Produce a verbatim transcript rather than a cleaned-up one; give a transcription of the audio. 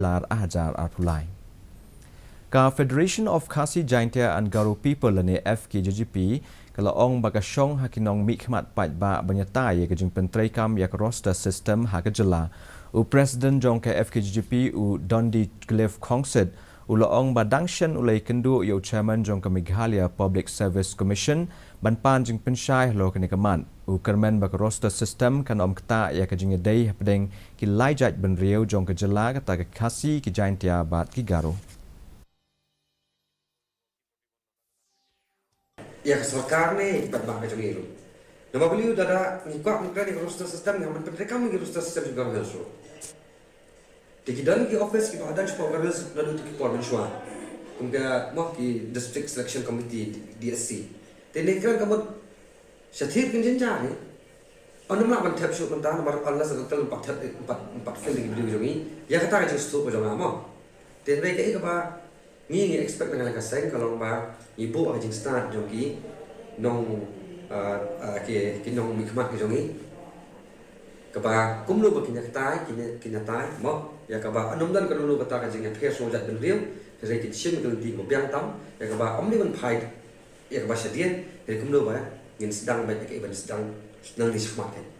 Lar ar hajar arphew lai. Ka Federation of Khasi Jaintia and Garo People lane F K J G P ka la ong ba ka shong ha ki nongmihkhmat paidbah ban ïatai ïa ka jingpyntreikam ïa ka roster system ha ka jylla. U President jong ka F K J G P u Dundee Cliff Khongsit u la ong ba dang shen u la ïakynduh ïa u Chairman jong ka Meghalaya Public Service Commission ban pan jingpynshai halor kane ka mat. U kyrmen ba ka roster system kan ym ktah ïa ka jingïadei hapdeng ki lai jait bynriew jong ka jylla kata ka Khasi, ki Jaintia bad ki Garo. Ïa ka sorkar ne pat ba ka jong i ruh. Namar balei u dada ngi kwah ngi kren ïa ka roster system, ngi hap ban pyntreikam ïa ka roster system jong ka Garo Hills ruh. Te ki don ki office kiba don shapoh Garo Hills naduh ki por mynshuwa. Kum ka mo ki District Selection Committee, D S C. Te ne kren ka mut sha thir kin jingjia ne. Ym lah ban thep shuh mynta namar unless and until pat thep pat pat fill ki briew jong i. Ïa kata ka jingsuk ka jong nga mo. Te hynrei kaei kaba ngi ngi expect na ka seng ka long ba ngi buh ha ka jingstad jong ki nong ah, ah, ki ki nongmihkhmat ki jong ngi. Kaba kumno ba kin ïa kata kin ïa kin ïa tai mo ïa kaba ym don kano kata ka jingïapher shuh jait bynriew. Hynrei kin shim ka lynti kaba biang tam ïa kaba ym dei ban phai ïa kaba shadien. Hynrei kumno ba ngin sdang bad ïa kaei ban sdang nangne shakhmat.